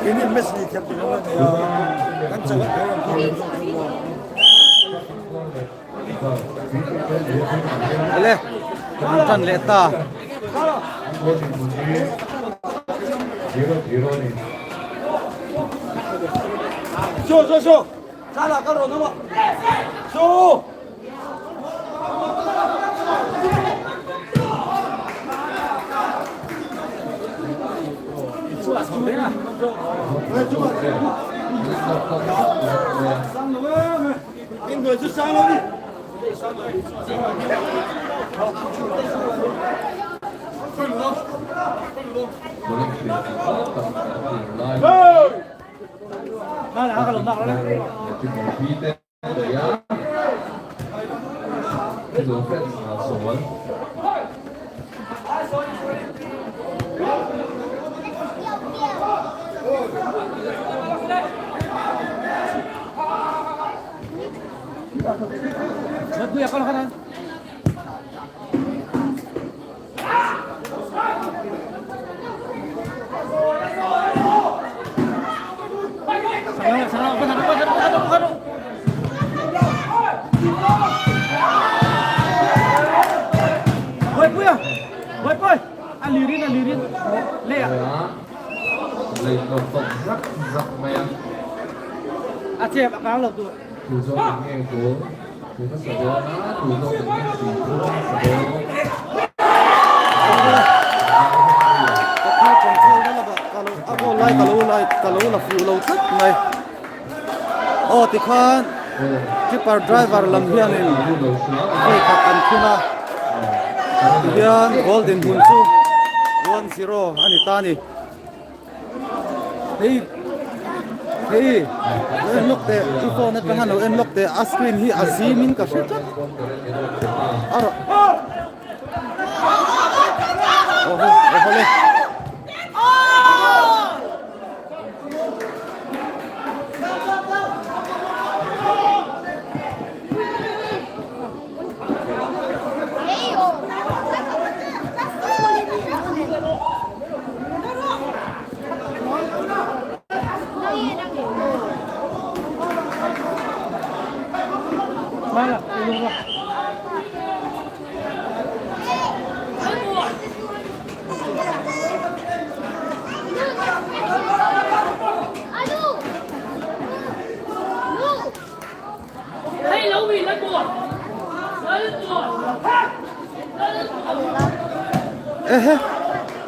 Keini match ni thiam tih lo a nia. Kan chak a kher ang kha. Le an tan leh ta. So so so. Chala kal ro nama. So. Aw tikhan tipper driver lam hianin vawi khat an phun a tihian goal dinhmun chu 1-0 a ni ta a ni. Hei hei lo en lawk teh i phone atanga lo en lawk teh a screen hi a zim in ka hre tlat a rawh aw haw aw haw le. Ehe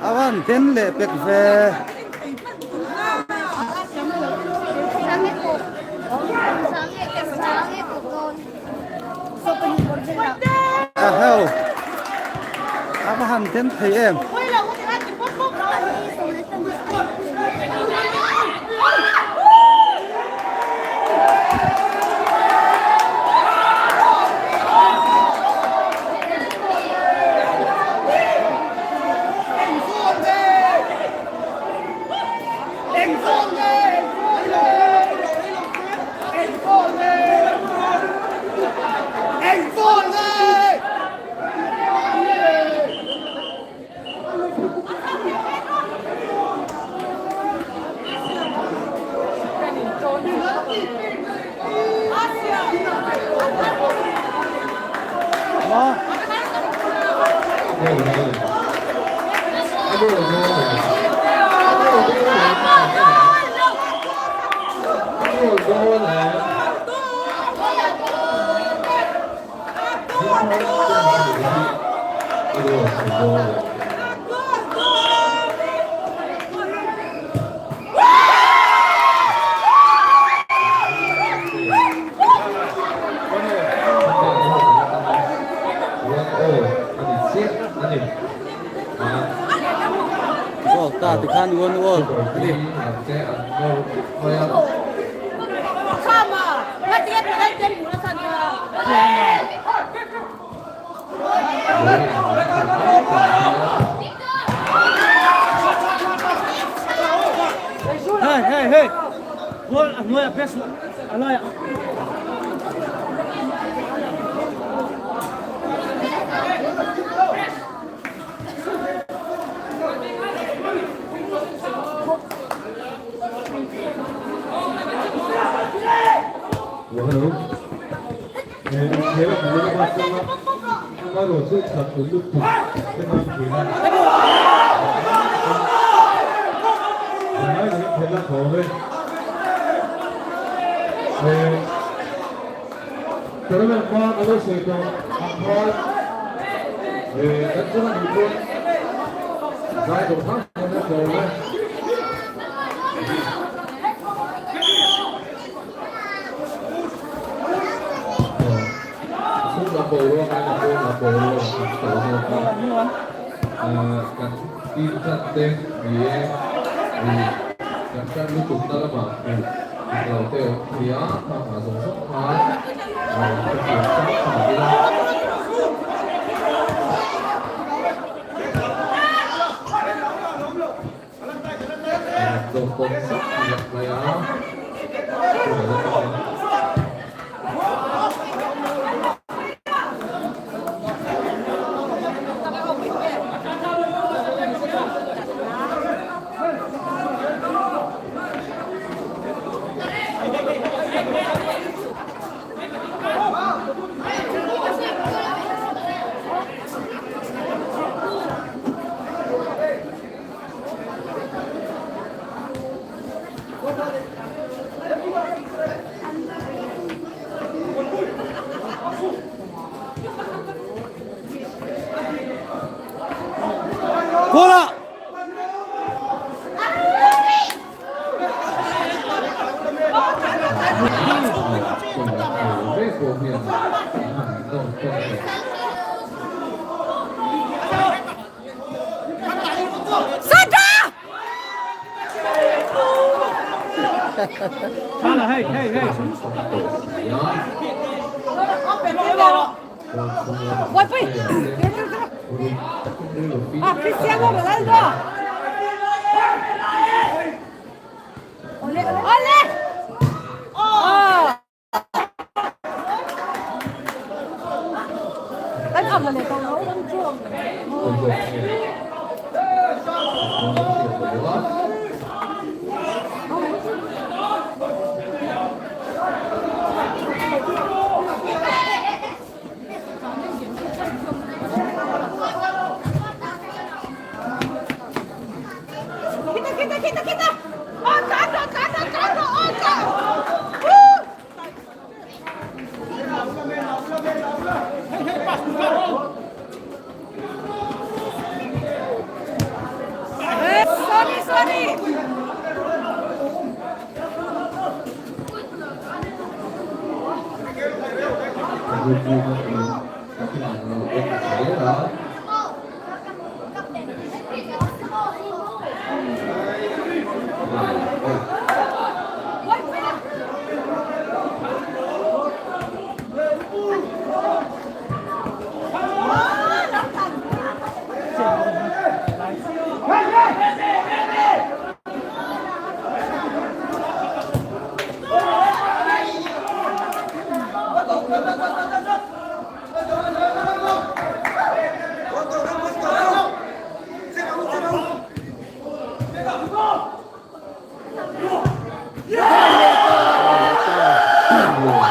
a van den leh pek ve. Eheu a va han den thei em. Goal ta tikhan one wall a ni. Hey hey hey goal a hnuai a best a lai ah. Goal-ah!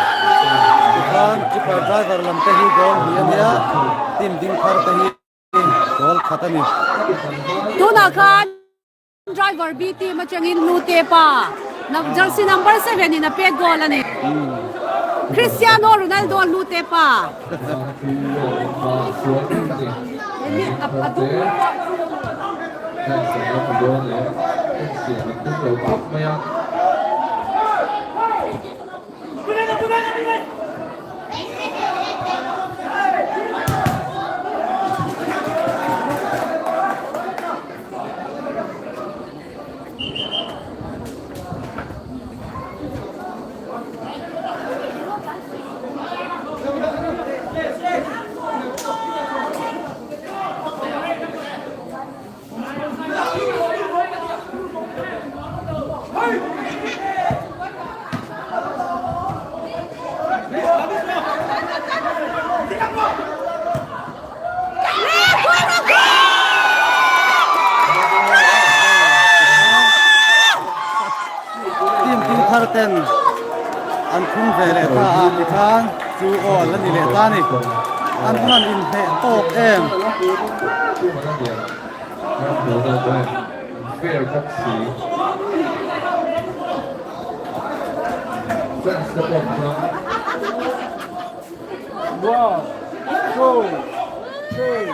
Tikhan Tipper driver lam te hi goal hnih a nia, team ding thar te hi goal khat a ni. Tunah khan driver B team atangin Hlute pa jersey number 7 in a pet goal a ni. Cristiano Ronaldo Hlute pa. Team ding thar ten An thung ve leh ta a tikhan chu aw la ni leh ta a ni. An hman inhneh tawk em? One, two, three.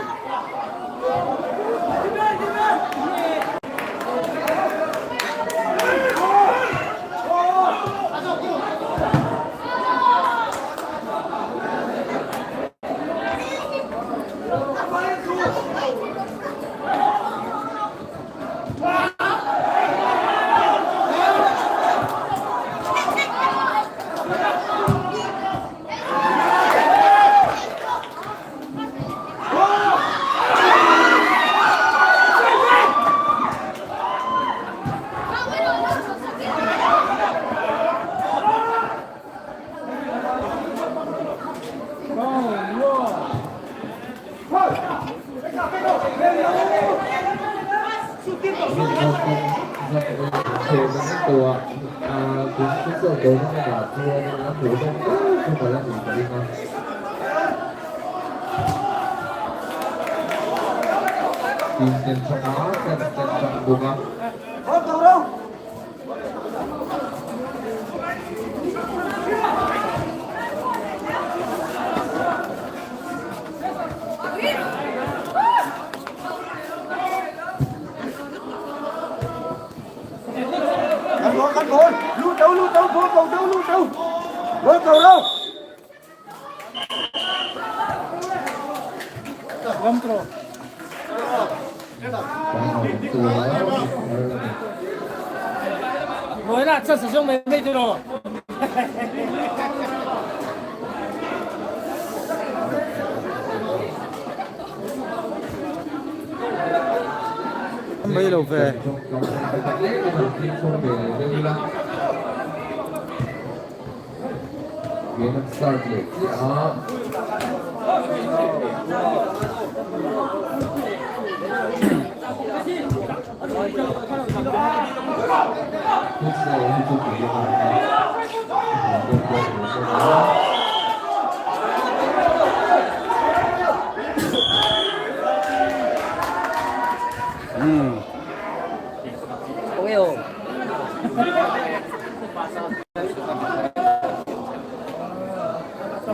Mai lo ve.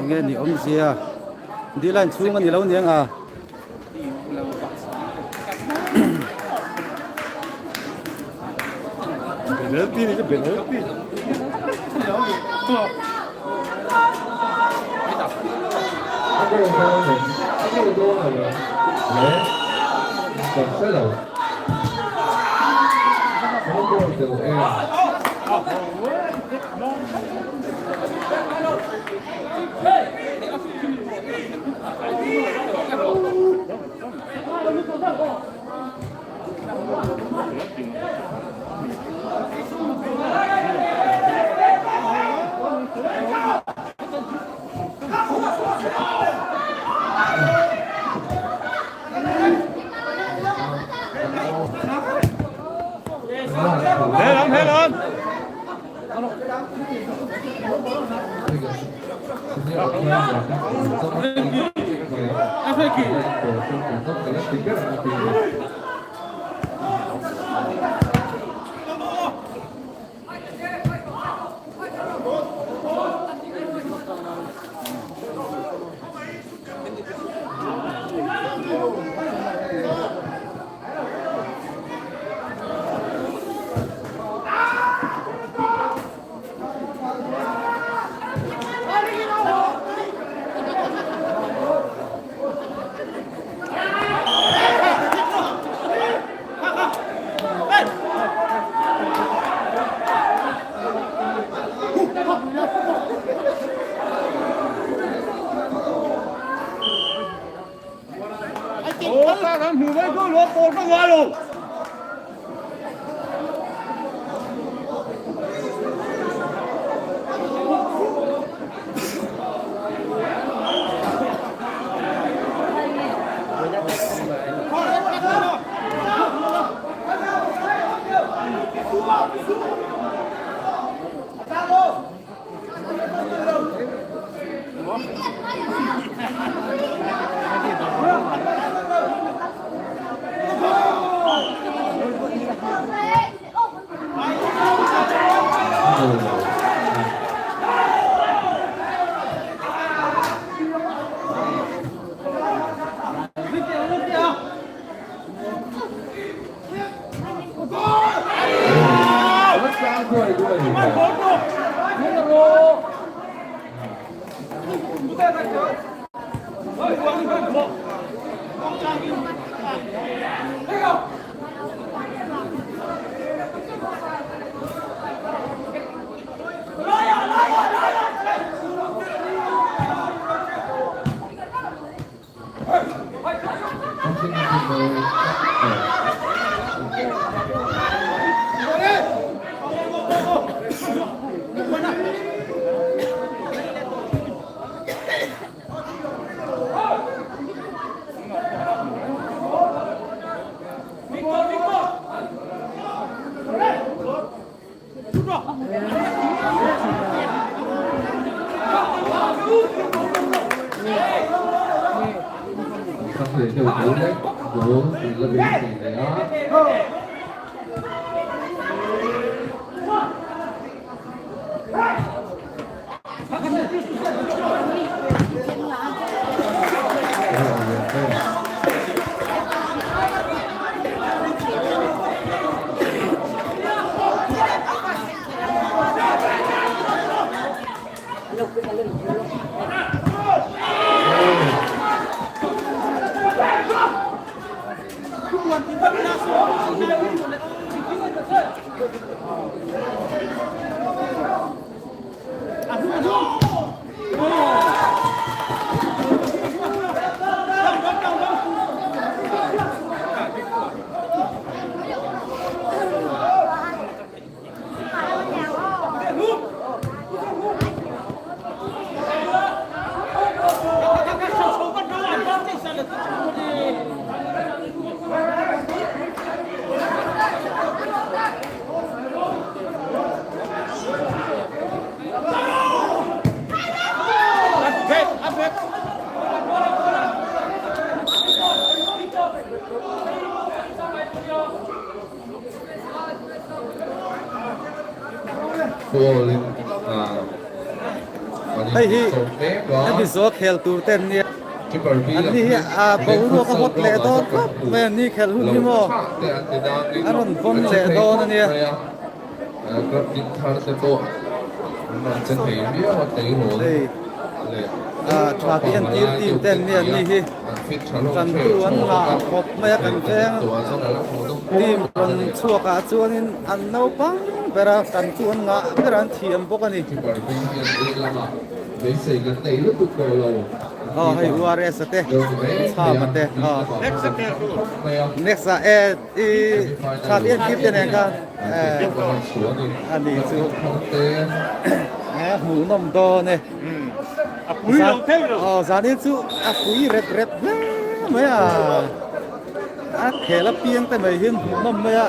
Enge ni awmzia D-line chhung a ni lo niang a. Hei hi hemi zawh khel tur te an nia an ni hi a boruak a hawt leh dawn khawp mai an ni khelh hun hi maw a rawn vawm leh dawn a nia. Hei tha tih en tir team te an nia an ni hi tantu an ngah khawp mai a kan veng team rawn chhuak ah chuanin an naupang ber a kan chu an ngah ber a an thiam bawk a ni. Aw hei URS a te Chhama te aw next ah e i tha tih en tir te nen khan a ni chu e hmuhnawm dawn e. A pui lo thei lo. Aw zanin chu a pui rep rep hle mai a. A khel a piang te mai hian hmuhnawm mai a.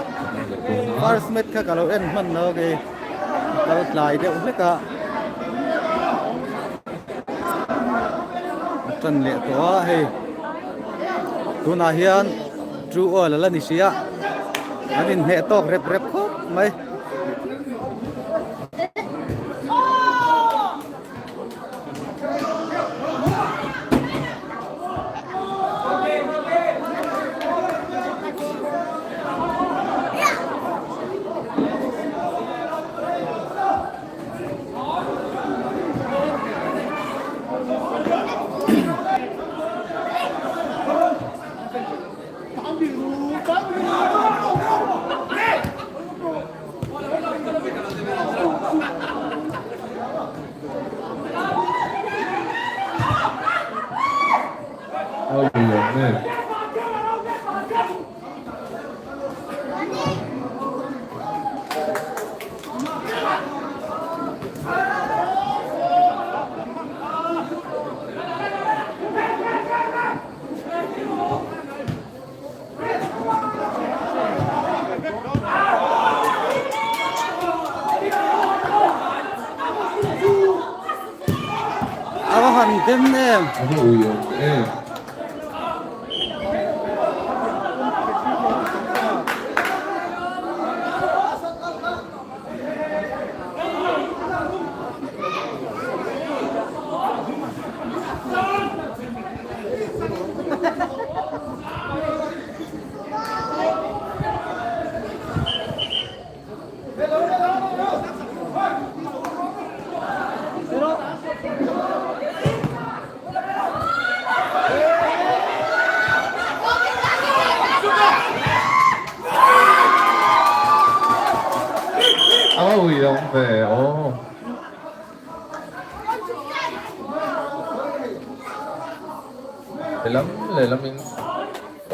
First match kha ka lo en hman lo kei. Ka lo tlai deuh hlek a. A tan leh tawh a hei. Tunah hian True Oil a la ni si a. An inhneh tawk rep rep khawp mai. den em. A va ui awm em. A va ui awm ve aw. Lehlam lehlamin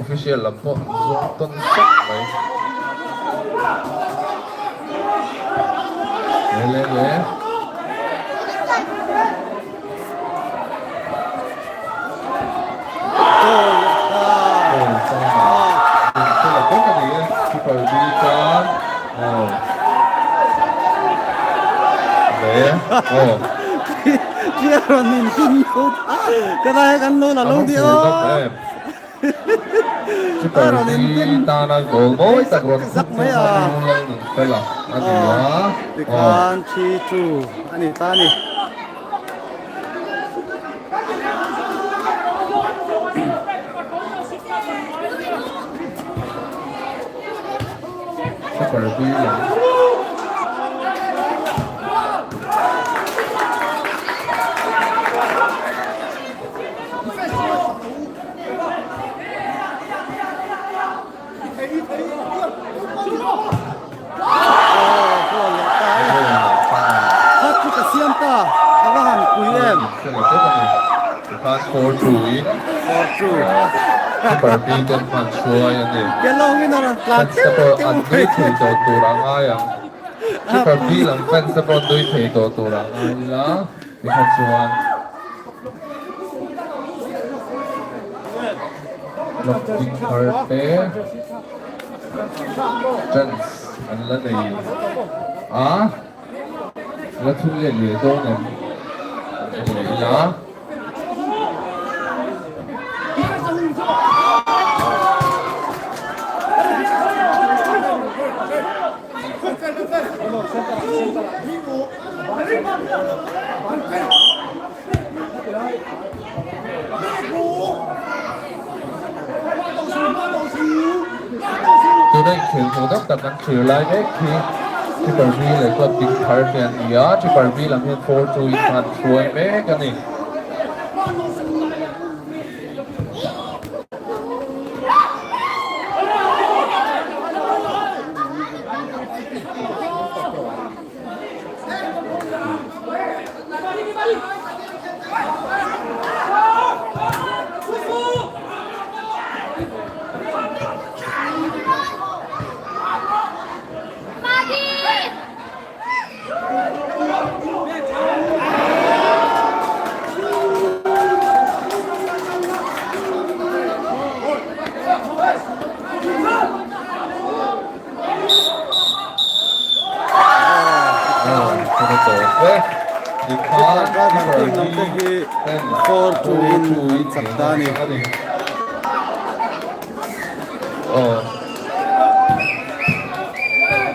official lam pawh an zawng tawn sawk mai. Le le le. Goal ta. Goal bawk a ni e. Keeper B tan. Aw. Le. Aw. Clear an in pin lo ta. Ka lai kan lo la lo di aw. Keeper B tana goal mawi tak rawn zak mai a. Fela a ni a. Tikhan 3-2 a ni ta ni. Keeper B lam. Hat chu ka siam ta, a va han pui em. Score two in Keeper B ten hman hruai a ni. Kelawngin a rawn tlan Fans te pawh an nui thei tawh tur a ngai ang. Keeper B lam fans te pawh an nui thei tawh tur a ngai ila tikha chuan. Lawk ding thar te chance an la nei a, la thun let leh dawn em en leh ila. Tuna inkhel hmuh deuh tak kan thlir lai mek hi Triple V leh club ding thar te an ni a, Triple V lam hian 4-2 in an hruai mek a ni.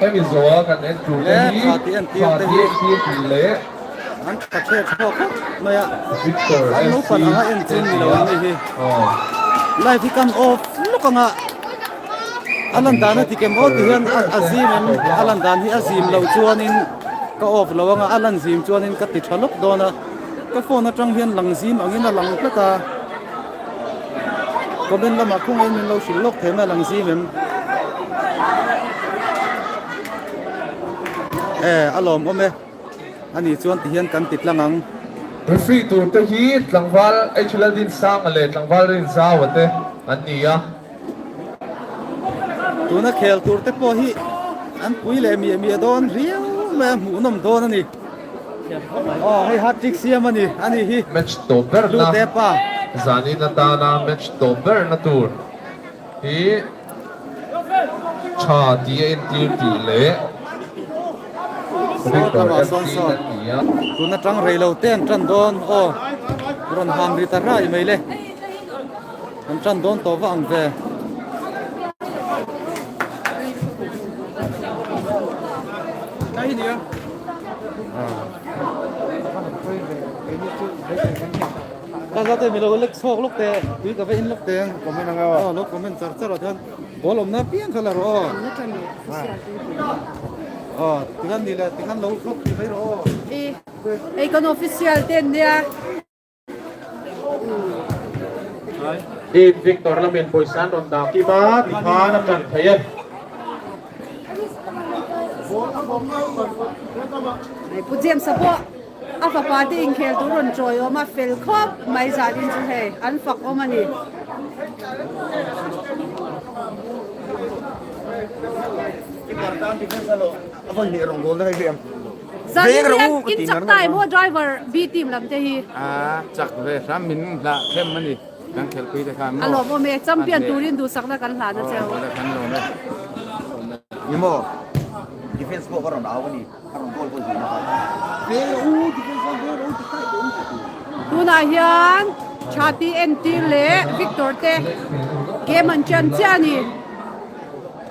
Hemi zawha kan en tur te hi tha ti en tir tih leh An tha chhe chhuak khawp mai a. Victor An FC naupan anga en chu ni lo an ni hi. Aw. Live hi kan off lawk anga a lan dan a ti kem aw ti hian a zim em a lan dan hi a zim loh chuanin ka off lo anga a lan zim chuanin ka ti tha lawk dawn a ka phone atang hian lang zim angin a lang tlat a comment lamah khawngaihin min lo hrilh lawk thei mai a lang zim em e a lawmawm e. A nih chuan tihian kan ti tlang ang. Referee tur te hi tlangval H Laldinsanga leh tlangval Rinzaua te an ni a. Tuna khel tur te pawh hi an pui leh miah miah dawn riau mai a, hmuhnawm dawn a ni. Aw hei hat trick siam a ni, a ni hi. Match tawp berna Hlute pa. Zanin atana match tawp berna tur hi tha tih a entir tih leh. Saw lamah sawn sawn tun atang rei lo te an tan dawn aw. Rawn ham ri ta rai mai le. An tan dawn tawh va ang ve. Ka za te mi lo lek chhuak lawk te tui ka va in lawk te comment anga aw lo comment char char ah chuan ball awmna piang kha la rawh aw aw tikhan ni le tikhan lo hlawk ti mai rawh aw Hei kan official te an nia. Team Victor lamin pawisa an rawn dah kim a, tikhan a tan thei e. Pu James-a pawh a fapa te inkhel tur rawn chawi awm a, fel khawp mai zanin chu hei an fak awm a ni. Zanin hian in chak ta em aw driver B team lam te hi. A chak ve hram min hlah them a ni kan khelpui te khan maw. A lawmawm e, champion turin duhsakna kan hlan a cheu. Kan lawm e. Ni maw defense pawh ka rawn au a ni a rawn goal pawh zui na kha. Tunah hian Chhati entir leh Victor te game an chan chiah a ni.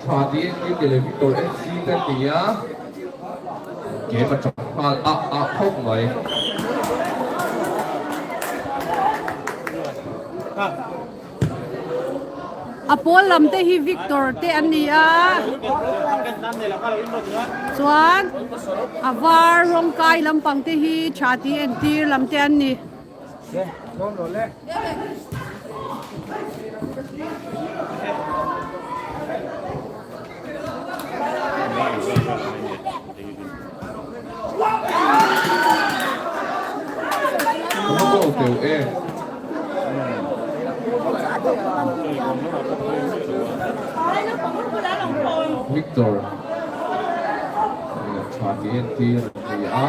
Chhati entir te leh Victor FC te an ni a. Game a chak nghal ah ah khawp mai. A pawl lam te hi Victor te an ni a, chuan a var rawng kai lampang te hi tha tih entir lam te an ni. Victor tha tih entir a ni a.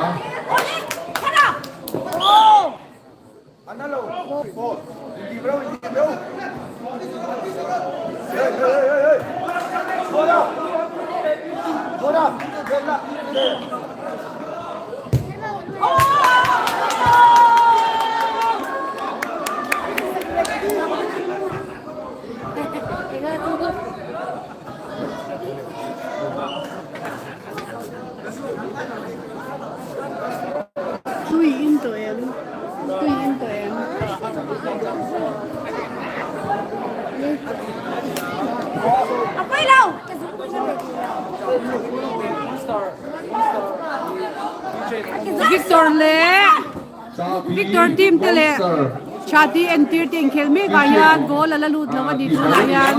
Tui in tawh em? Tui in tawh em? Victor leh Victor team te leh Chhati entir te inkhel mek ah hian goal a la lut lo a ni tunah hian.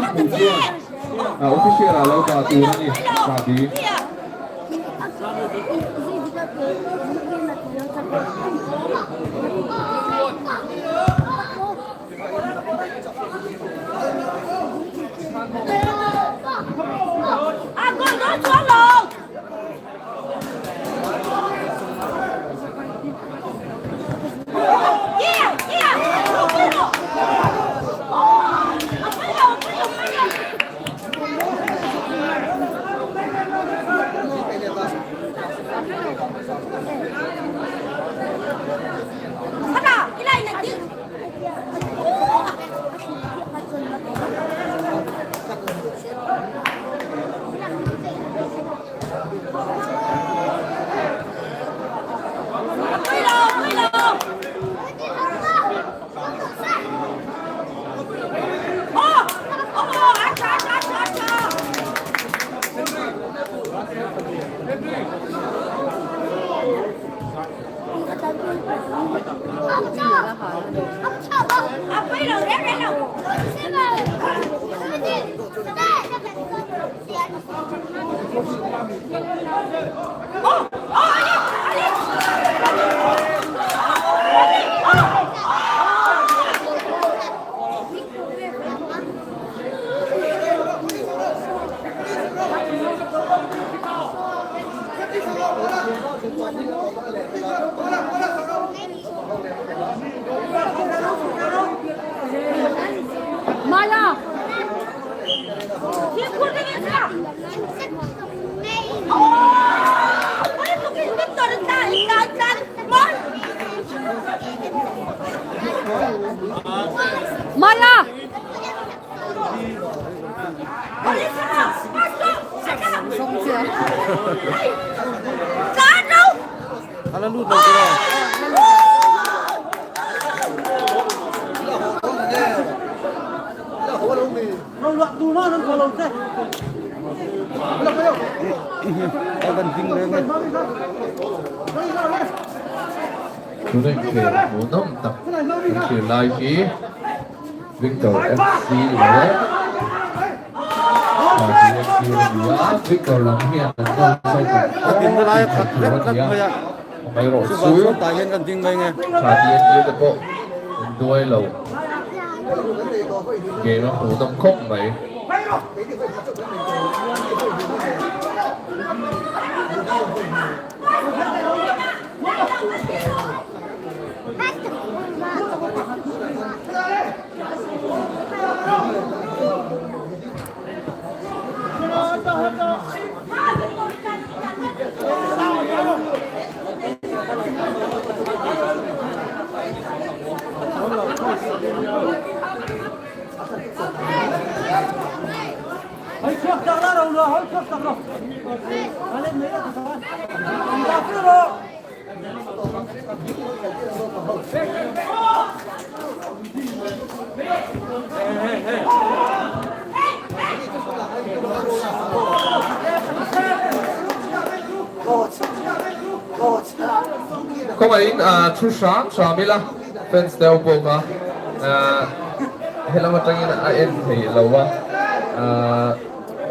Official ah lo dah tur a ni Chhati. Mala! la lut lo tiraw? A van ding reng e. Tuna inkhel hmuhnawm tak kan thlir lai hi Victor FC leh Party FC a ni a, Victor lam hian an goal zawk ang A dinna lai a tih khat vek tur a tlat ni a, mai a. amaherawh Chuvang chu chuan tah hian kan ding mai nge. Party FC te pawh an duai lo. Game a hmuhnawm khawp mai. Khawngaihin thu hram hram ila fans deuh pawh kha helam atangin a en theih lo a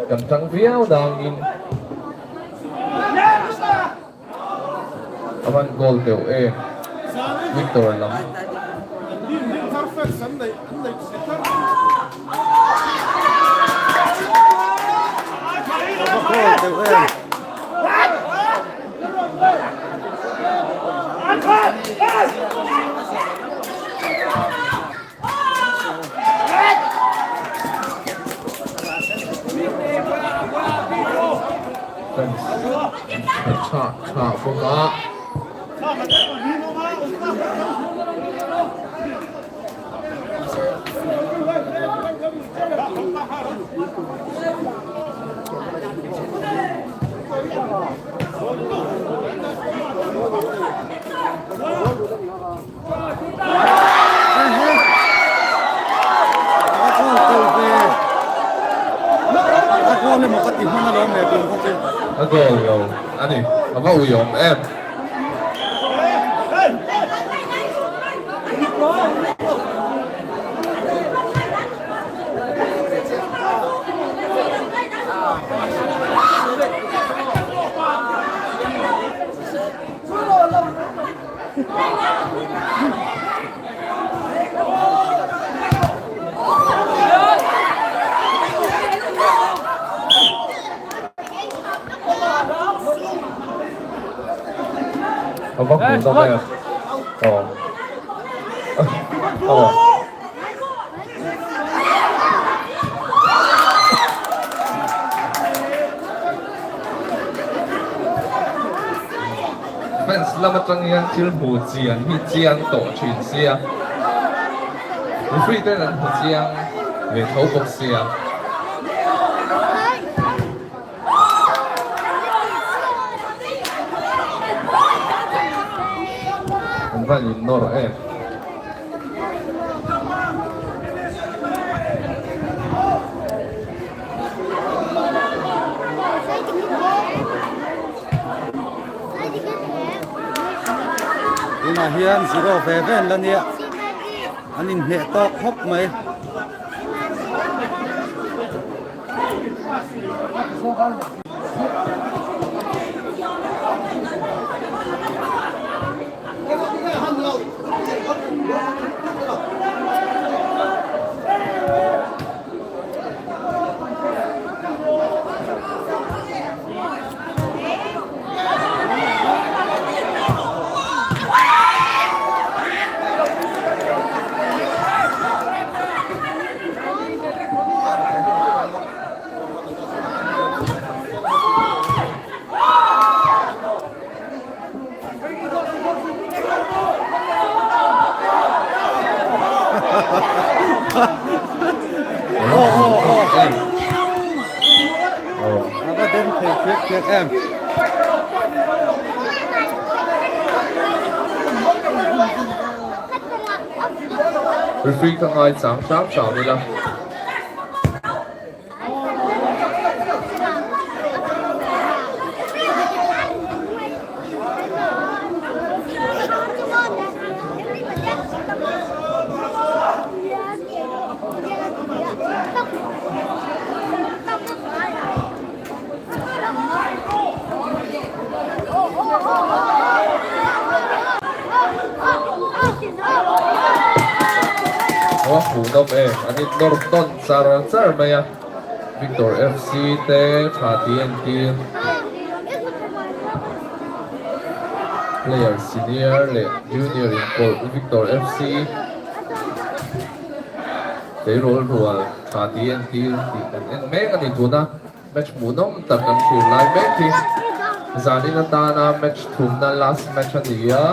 kan tang viau dangin A van goal deuh e Victor lam. A va goal deuh em. Tha tha bawk a. A goal emaw ka ti hman alawm le tun kha chu. A goal lo a ni, a va uiawm em. A va hmuh nawm em? Aw. Aw. Fans lam atang hian thil hmu chian hi chiang tawh thin sia, referee ten an hmu chiang ve tho bawk sia. An van in nawr em. Tunah hian zero ve ve an la nia an inhneh tawk khawp mai. A va den thei phiak phiak em. Referee ka ngai chang hram hram ila. Aw hmuhnawm em an in nawr tawn char char mai a Victor FC te tha tih a entir player senior leh junior inpawlh Victor FC tleirawl rual tha tih a entir tih kan en mek a ni tuna. Match hmuhnawm tak kan thlir lai mek hi zanin atana match thumna last match a ni a,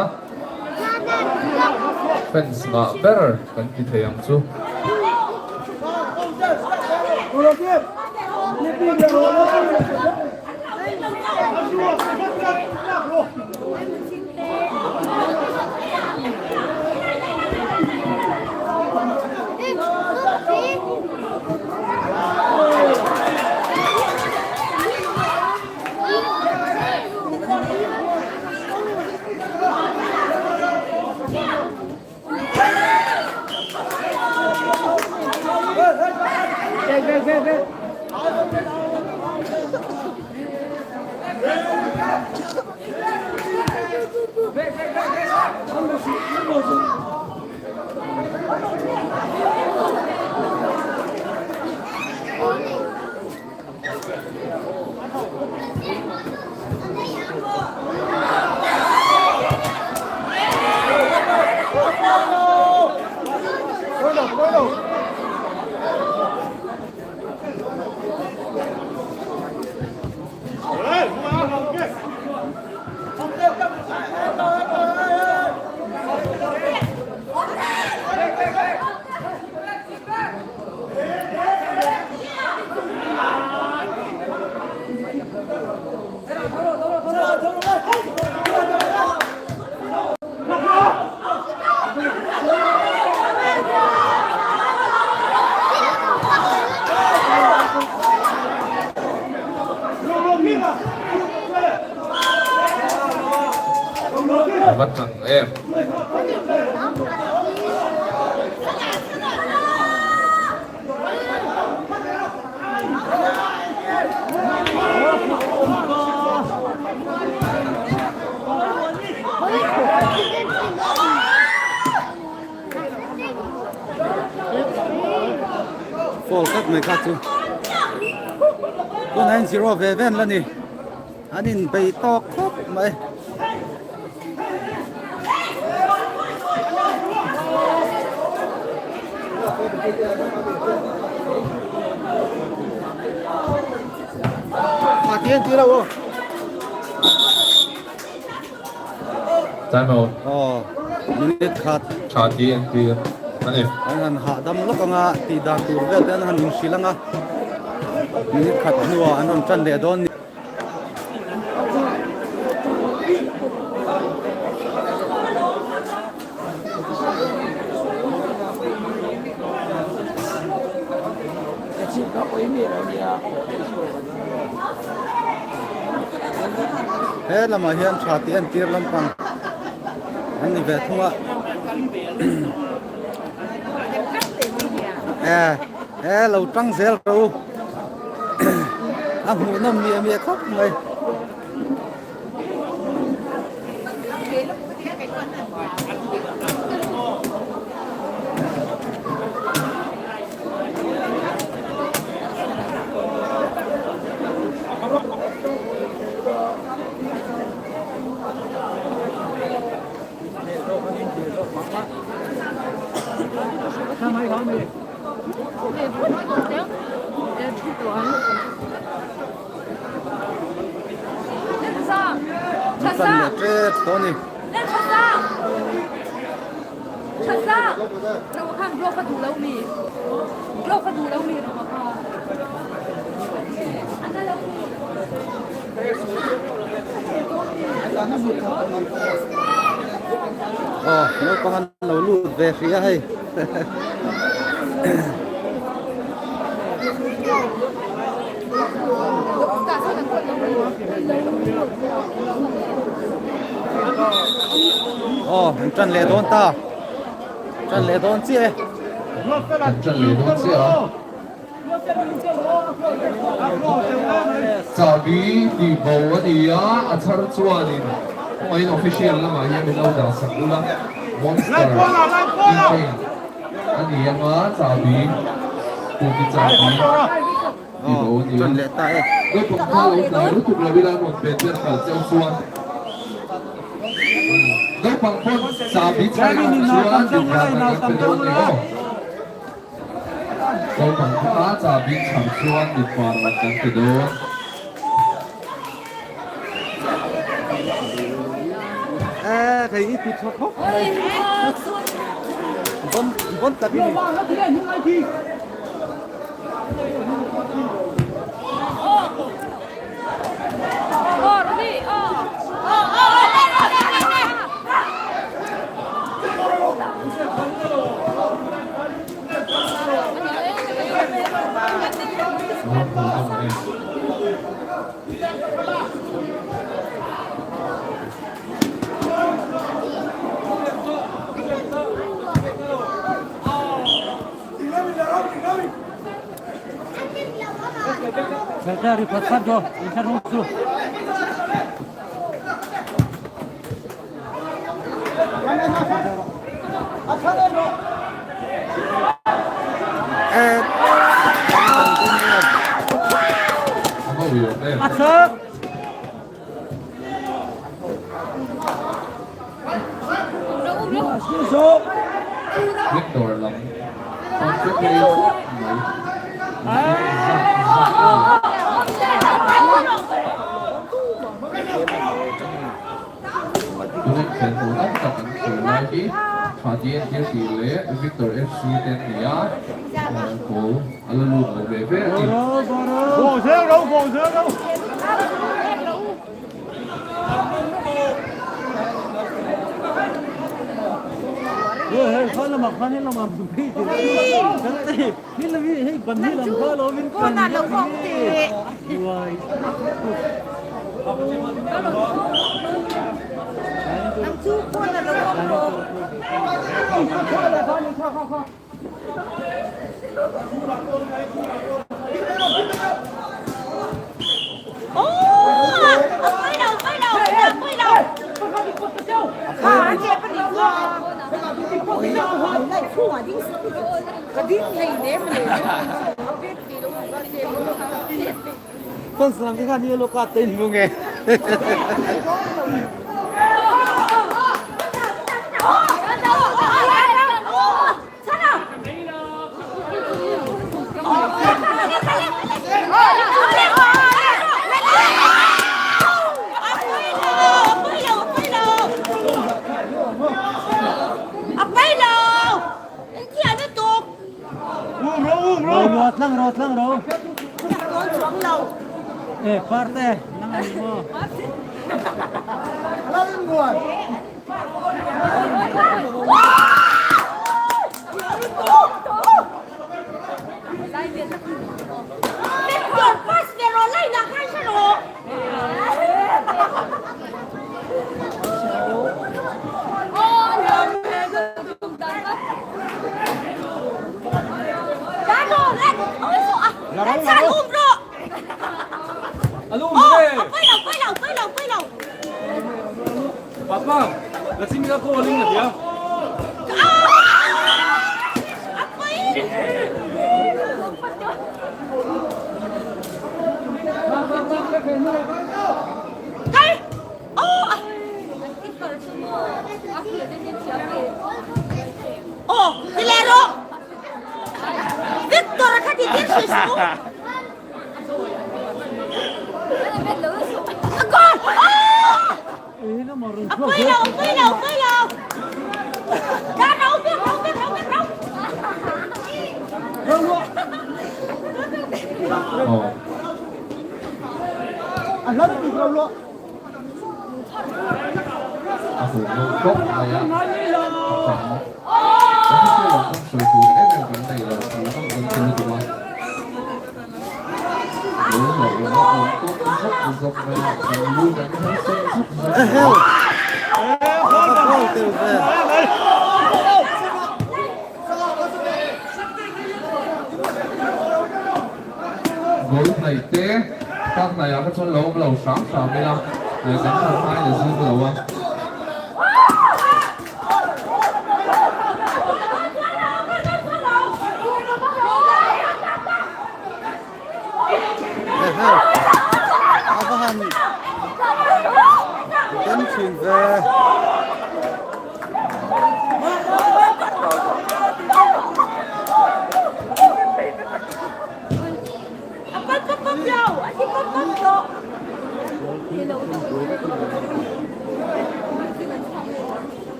fans ngah ber kan ti thei ang chu. A va tang em. Foul tlat mai kha chu 290 ve ven la ni an inbei tawk khawp mai. Time out. Aw, minute khat. Tha ti an ti a ni. An han hahdam lawk anga tih dan tur vel te an han inhrilh anga minute khat hnuah an rawn tan leh dawn ni. He lamah hian tha tih entir lampang an ni ve thung a e e lo tang zel ro a hmuhnawm miah miah khawp mai. Tan leh tep tawh a ni. Aw naupang an lo lut ve hrih a hei. Aw an tan leh dawn ta. Tan leh dawn chiah e. An tan leh dawn chiah a. Chahbi tih bo a ni a, a chhar chuanin kawngaihin official lamah hian min lo dah sak ula, Monster keychain a ni anga chahbi, kuki chahbi tih bo a ni a. Naupang kha lo tlai lutuk lo ila rawn bet ber kal cheu chuan naupang pawn chahbi chhar ang chuan dinhmun kan pe dawn ni aw. Naupang kha chahbi chhar chuan mitvar lam kan ti dawn. Eh, thei i ti tha khawp mai. Bon bon tak i ni. Victor lam pawn te phei khawp mai zak zak a ni. Tuna inkhel hmuh tam tak an thlir lai hi Tha DNK tih leh Victor FC te an ni a, goal a la lut lo ve ve a ni. A hmuh nawm khawp mai a, a tam. vang sawi tur em em kan nei lo tih ngawt kan ti lutuk a. Goal hlauh awm a awm tawk zak zak mai a, kan lu kan her sen zak zak mai. A goal tel ve. Goal hnaih te tak hnaihah kha chuan lo awm lo hram hram ila kan hmu hmai la zing lo a. A va han den thin ve.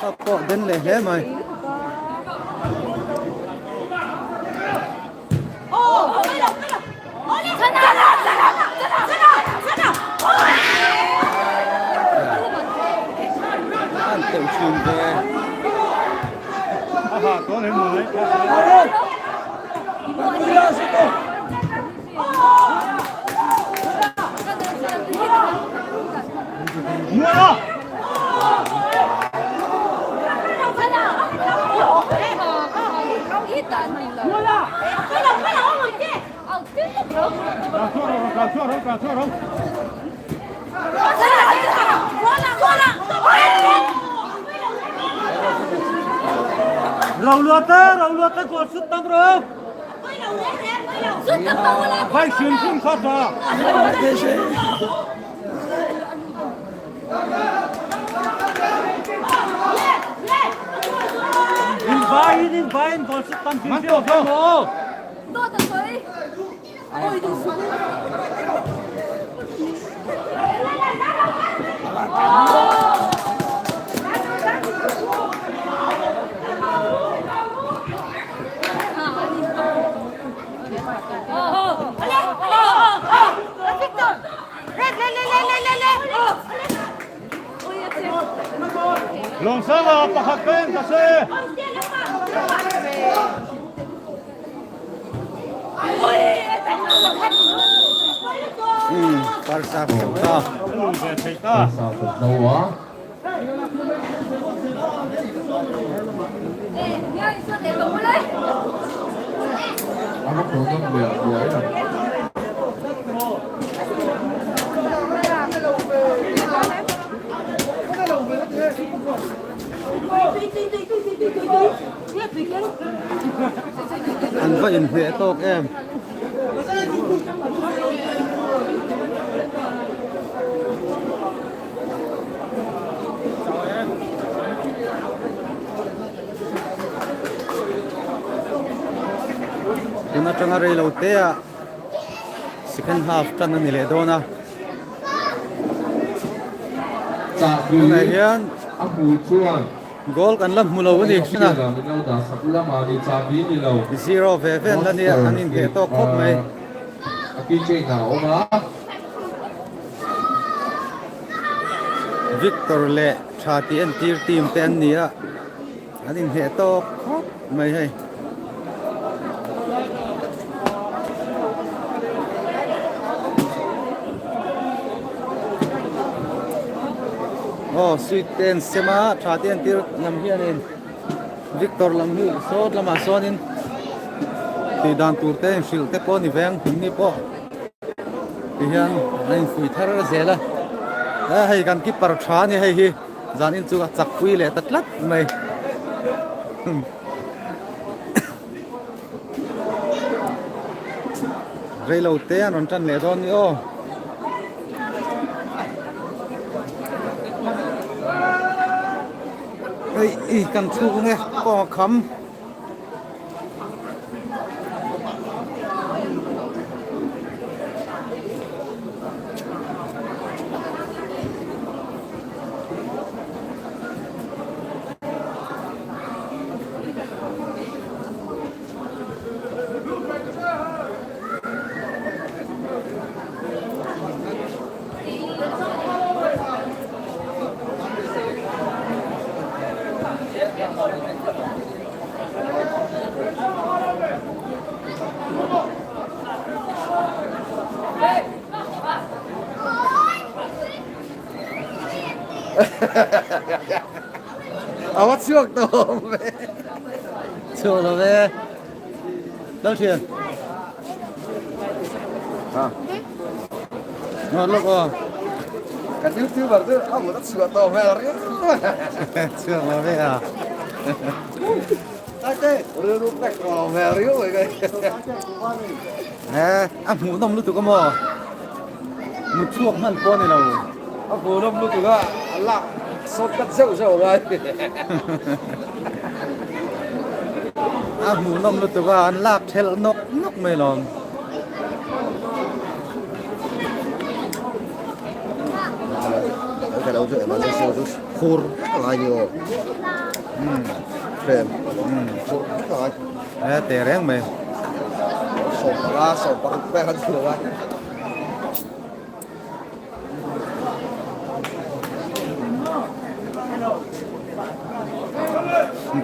Ka pawh den leh hle mai. An teuh thin ve. Parsa ta. Parsa ta lo a. A va khaw dam leh buai a. An va inhmeh tawk em. Tun atanga rei lo te ah second half tan a ni leh dawn a. Tunah hian goal kan la hmu lo a ni hrinah zero ve ve an la nia an inhmeh tawk khawp mai. Victor leh tha tih entir team te an ni a an inhmeh tawk khawp mai hei. Aw sweet te an sem a tha te entir lam hianin Victor lam hi sawt lamah sawnin tih dan tur te inhrilh te pawh a ni veng hming pawh. Ti hian a infuih thar zel a, e hei kan keeper tha a ni hei hi zanin chu a chak pui leh ta tlat mai. Reilo te an rawn tan leh dawn ni aw. Hei i kan chhung e kawng a kham. A va chhuak tawh awm ve. Chhuak lo ve. Lal thian. Ha. Ngawt lawk aw. Kan youtuber chu a mut a chhuah tawh hmel riau. Chhuak lo ve a. Tate, rilru pek lo hmel riau mai kai. He, a hmuhnawm lutuk a maw? Mut chhuak hman pawh a ni lo. A hmuhnawm lutuk a, a lak sawt kat zeuh zeuh ngai. A hmuhnawm lutuk a, an lak thelh nawk nawk mai lawm. Khur ngai ni aw. Frame. Khur ngai. He te reng mai. Sawmpanga sawmparuk vel an ni lo a.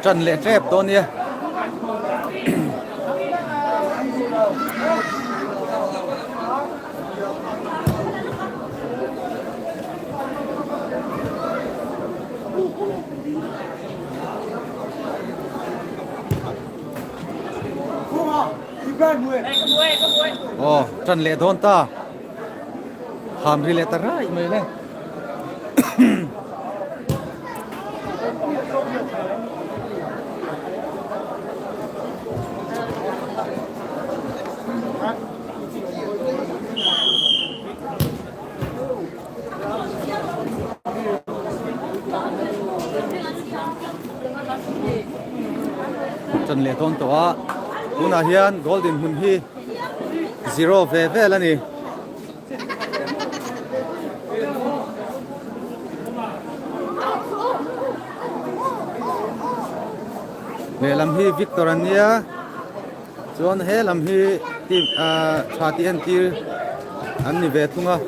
Ṭan leh ṭep dawn nia. Aw ṭan leh dawn ta. Ham ri leh ta raih mai le. Chan leh dawn tawh a tunah hian goal dinhmun hi zero ve vel a ni. Lehlam hi Victor a nia chuan he lam hi team ah tha tih entir an ni ve thung a.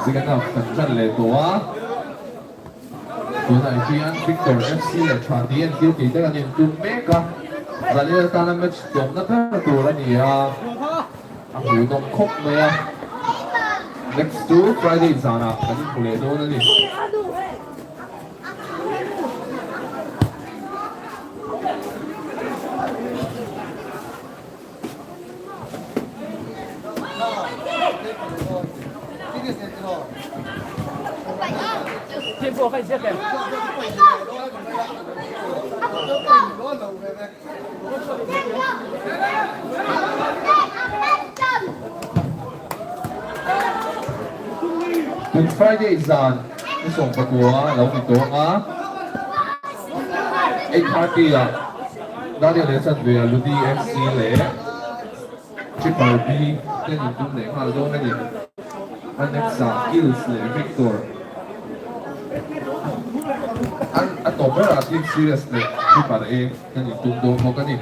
Zingana kan tan leh tawh a, tunah hian Victor FC leh Tha tih en tir tih te kan intum mek a, Zalel atana match tlawmna ber tur a ni a, a hmuhnawm khawp mai a, next chu Friday zanah kan inhmu leh dawn a ni. Good Friday zan ni 19 lo ni tawng a, 8:30 ah Daniel leh Chanve ah Ludi FC leh Triple B ten in tum leh nghal dawn a ni. A next ah Gills leh Victor an a tawp berah Team Serious leh Triple A ten in tum dawn bawk a ni.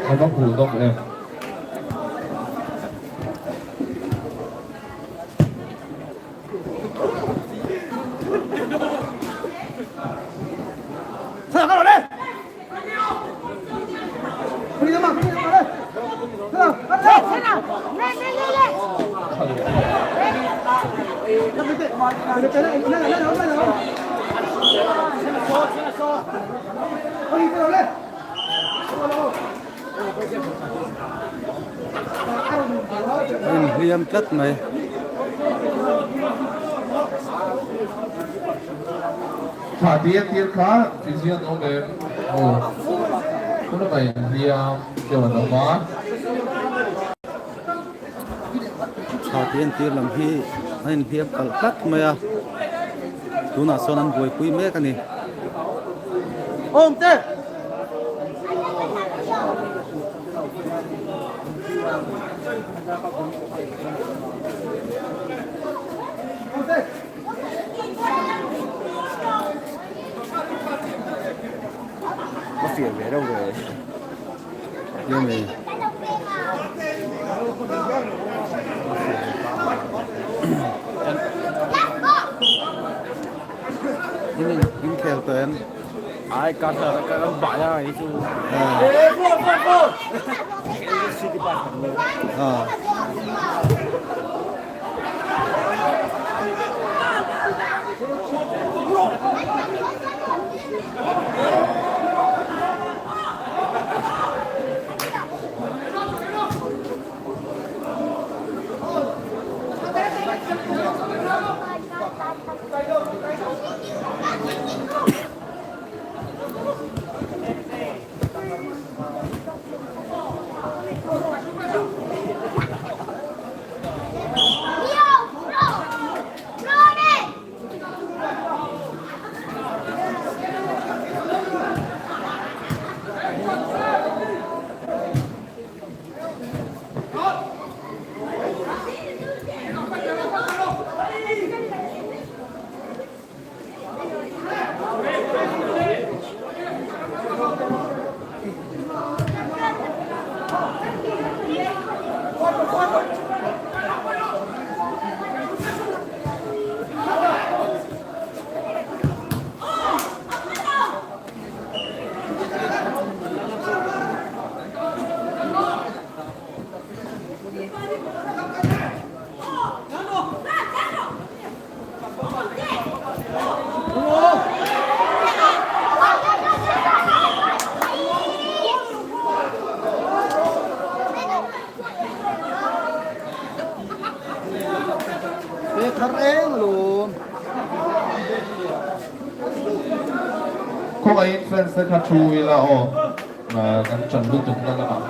A va hmuh nawm em? A inhliam tlat mai. Thla tir tir kha physio an awm em? Aw, tunah inhliam deuh an awm a. Thla tih entir lam hi a inhliam kalh tlat mai a, tunah sawn an buaipui mek a ni. Awmte! Ka fiah ve reuh ve. Yummy. In in khel tawh em? Ai ka ta ka ram ba ya ai chu. Ah. Pe thar eng alawm. Khawngaihin fans te kha thu ila aw kan ṭan lutuk na lamah.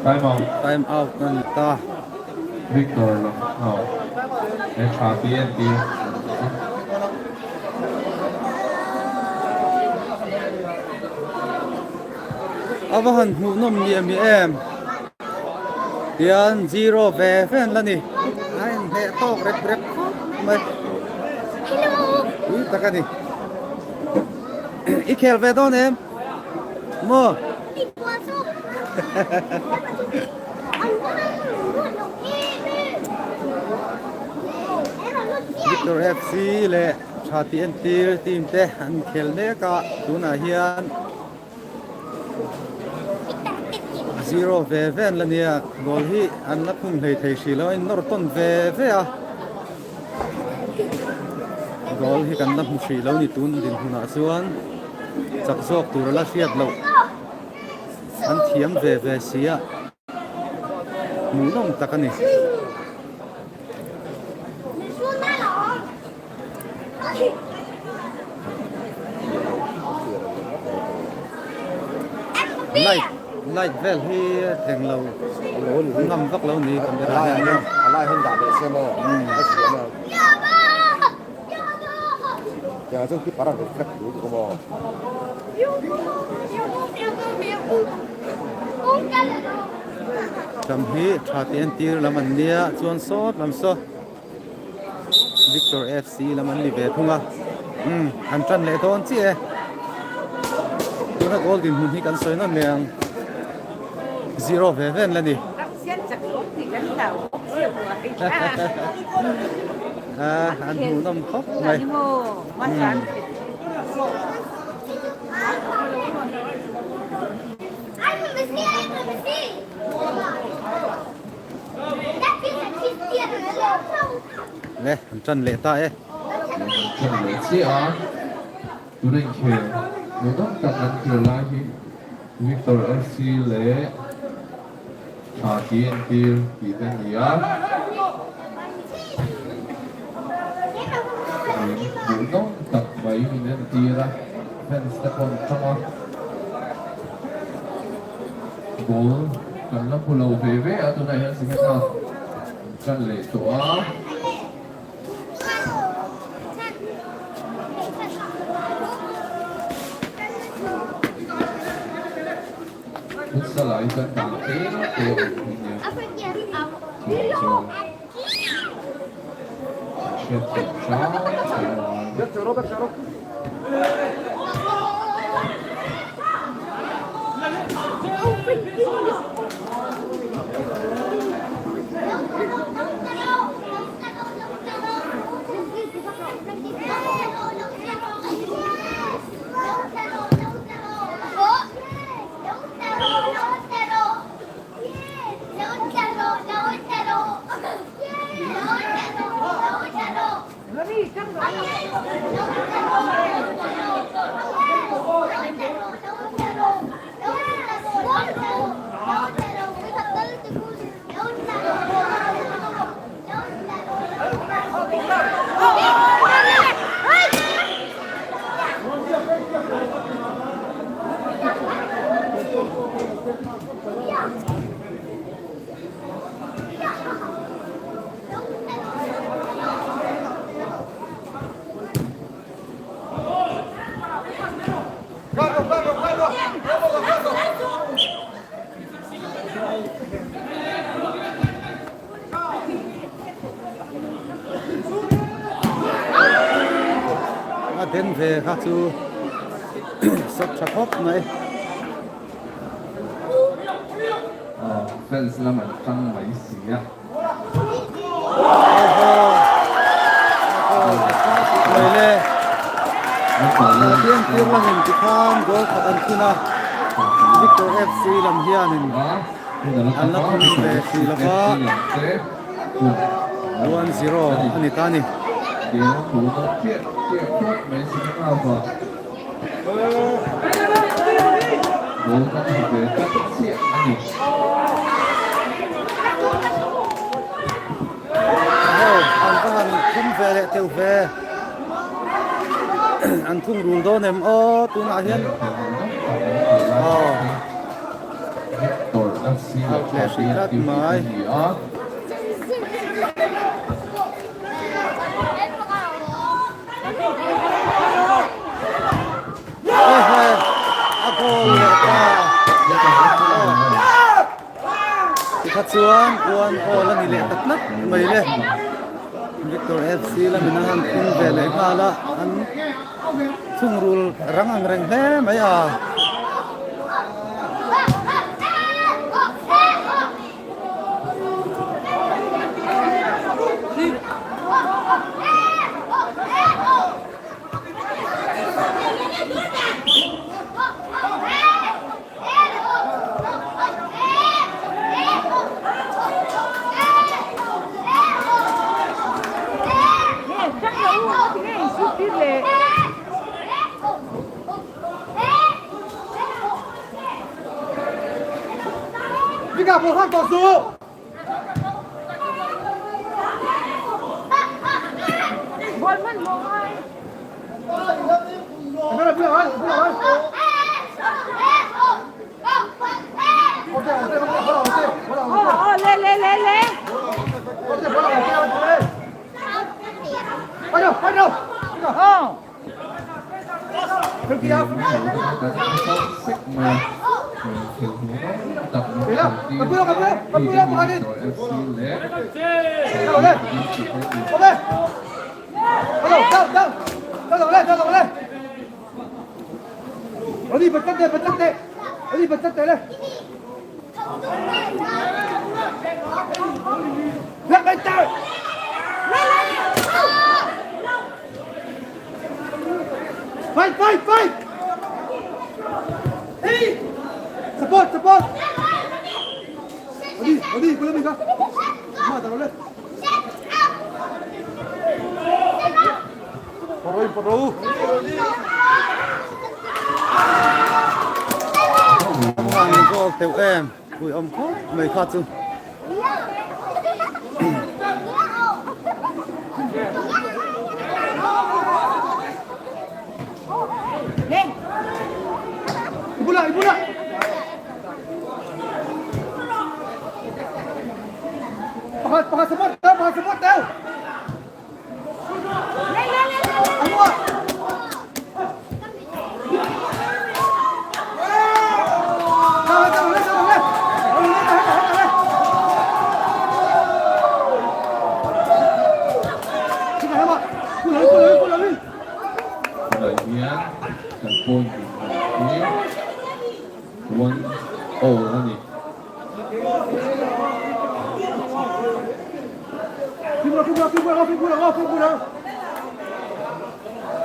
Time out. Time out na ni ta. Victor lam out. He tha ti en ti. Ava han hmuh nawm ni ami em. Tian zero ve ve an la ni. A inhneh tawk rep rep khawp mai. Ui tak a ni. I khel ve dawn em? Maw? Victor FC leh tha tih entir team te an khel mek a tunah hian zero ve ve an la nia goal hi an la khung hlei thei hrih lo a in nawr tawn ve ve a goal hi kan la hmu hrih lo ni tun dinhmunah chuan chak zawk tur a la hriat loh an thiam ve ve si a hmuhnawm tak a ni. Light light vel hi eng lo ngam vak lo ni camera hian hian a lai hun dah leh se maw a thiam a tiang chu keeper a reflect duh duh maw Tam hi tha tih entir lam an nia chuan sawt lam saw Victor FC lam an ni ve thung a umm an tan leh dawn chiah e tuna goal dinhmun hi kan sawi nawn leh ang zero ve ve an la ni ah an hmuh nawm khawp mai umm. Le an tan leh ta e. Tan leh chiah a, tuna inkhel hmuhnawm tak an khel lai hi Victor FC leh Tha tih entir tih te a ni a. Hmuhnawm tak mai min entir a, fans te pawh an tang a. Goal kan la hmu lo ve ve a, tunah hian second half kan leh tawh a. Futsal ah hi chuan dan tlem te a awm hi nia. Chuvang chuan hriatthiam hram hram a ngai. ken ve kha chu sawt tha khawp mai. Fans lam an tang mai si a. Mai le. Pathian tir lamin tikhan goal khat an thun a. Victor FC lam hianin an la thun ve si lova. 1-0 a ni ta a ni. Ho an va han thum ve leh teuh ve an thung rul dawn em aw tunah hian aw out leh hrih tlat mai. A goal leh ta. Tikha chuan one all a ni leh ta tlat mai le. Victor FC lamin an han thung ve leh nghal a, an thungrul rang ang reng hle mai a.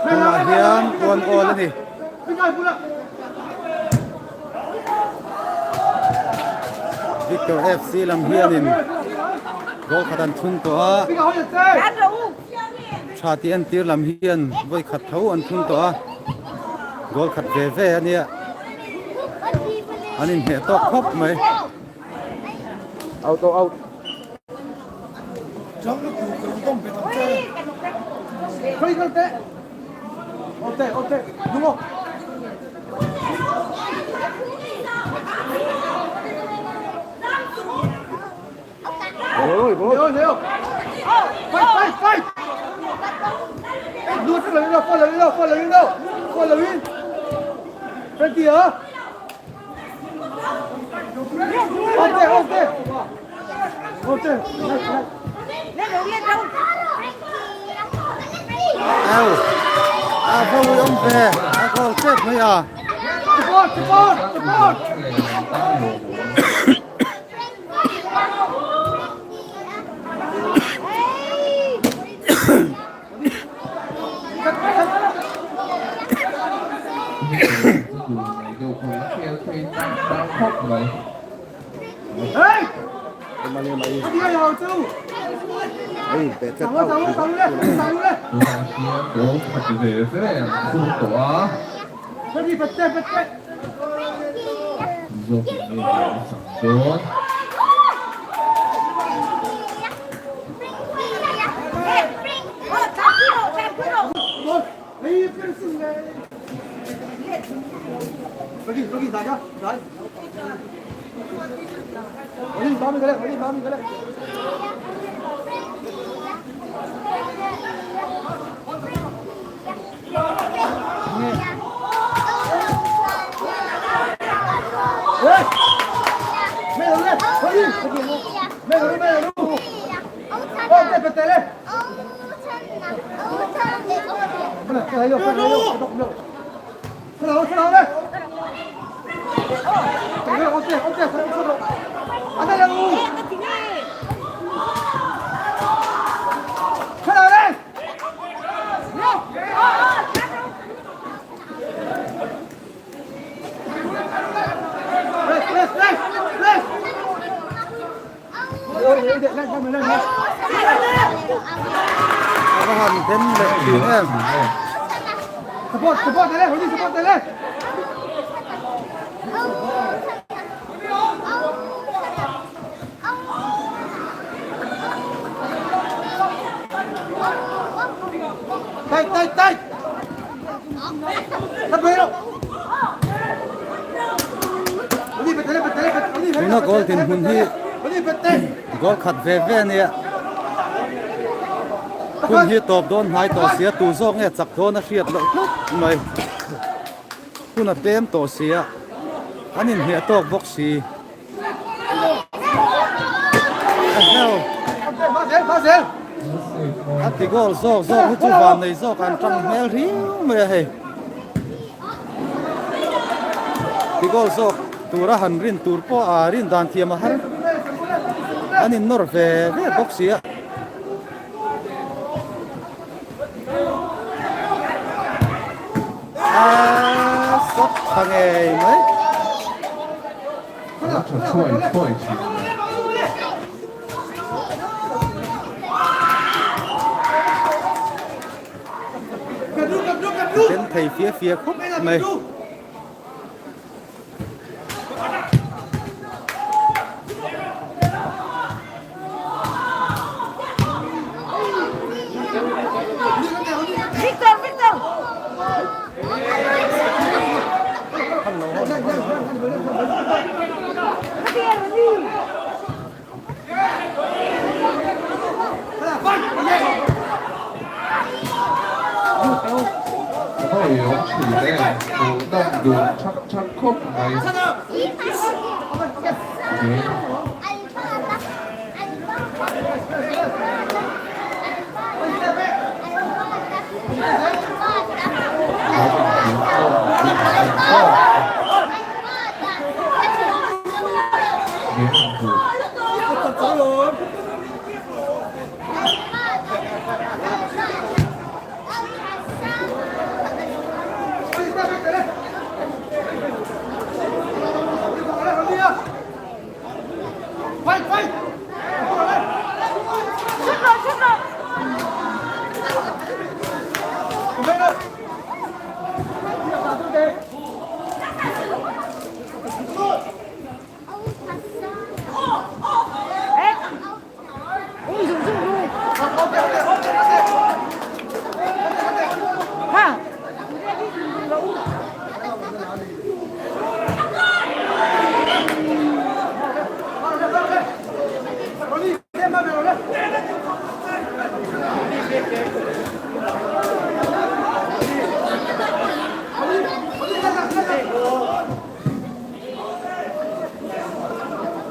Tunah hian one all a ni. Victor FC lam hianin goal khat an thun tawh a. Tha tih an tir lam hian vawi khat tho an thun tawh a. Goal khat ve ve a nia. An inhneh tawk khawp mai. Out out. Au. A va ui awm ve, a goal tep mai a. A va han den leh thin em. Tuna goal dinhmun hi goal khat ve ve a nia. Hun hi tawp dawn hnai tawh sia tu zawk nge chak dawn a hriat loh tlat mai. Hun a pem tawh sia an inhniah tawk bawk si. A ti goal zawk zawk hi chu van nei zawk an tang hmel riau mai a hei. Ti goal zawk tura han rin tur pawh a rin dan thiam a har an in nawr ve ve bawk si a. A sawt tha ngei mai. A tha thuai thuai thin. Den thei fia fia khawp mai. Victor, Victor! Hawi awm thin em, hmuh nawm dun thak thak khawp mai.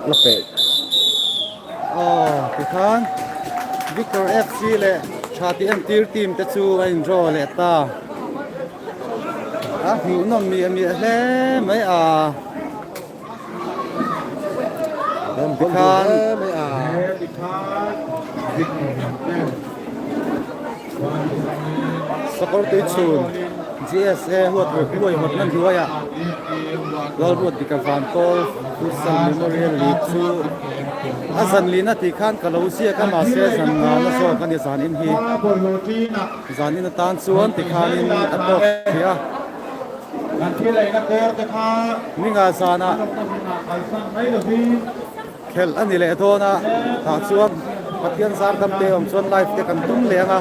La peh aw tikhan Victor FC leh tha tih entir team te chu a in draw leh ta. A hmuhnawm miah miah hle mai a. Tikhan Sakawr tui chhun GSA huat huai hawt nan hnuaiah Lalruat Dika Vankawl Futsal Memorial League chu a zan lin a tih khan ka lo ziak a mahse zan ngana zawk a ni zan in hi zan in atan chuan tikhanin a tawk thei a. Ninga zanah khelh a ni leh dawn a, tah chuan Pathian zar dam te awm chuan live te kan tum leh ang a,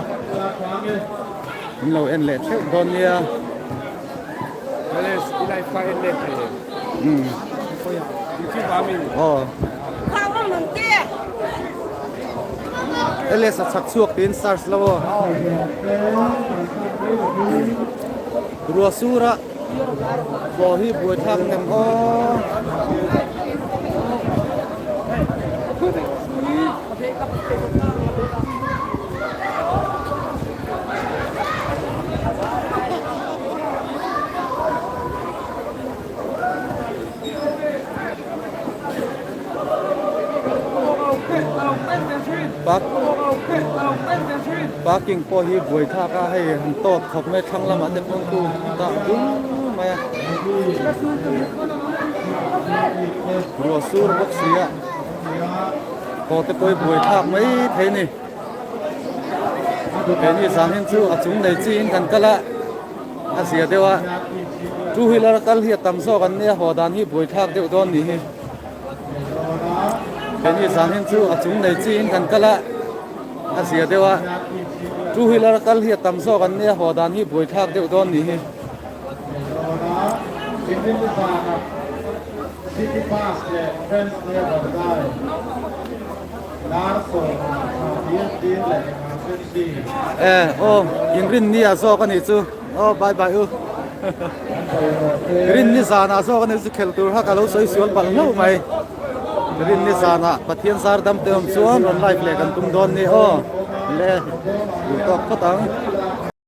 min lo en leh theuh dawn nia. LS a chhak chhuak tiin search lo aw. Ruah sura pawh hi buaithlak nem aw. Parking pawh hi buai thlak a hei han tawt khawp mai thlang lamah te pawn tu dah dul mai a ruah sur bawk si a haw te pawh hi buai thlak mai thei a ni keini zan hin chu a chung nei chiin kan kal a. A zia deuh a, two wheeler a kal hi a tam zawk an nia haw dan hi buai thlak deuh dawn nih hi. Keini zan hin chu a chung nei chiin kan kal a, a zia deuh a, two wheeler a kal hi a tam zawk an nia haw dan hi buai thlak deuh dawn nih hi. E aw inrinni ah zawk a nih chu aw bye bye u rinni zanah zawk a nih chu khelh tur kha ka lo sawi sual palh hlauh mai rinni zanah Pathian zar dam te awm chuan rawn live leh kan tum dawn ni aw le duh tawk phawt ang.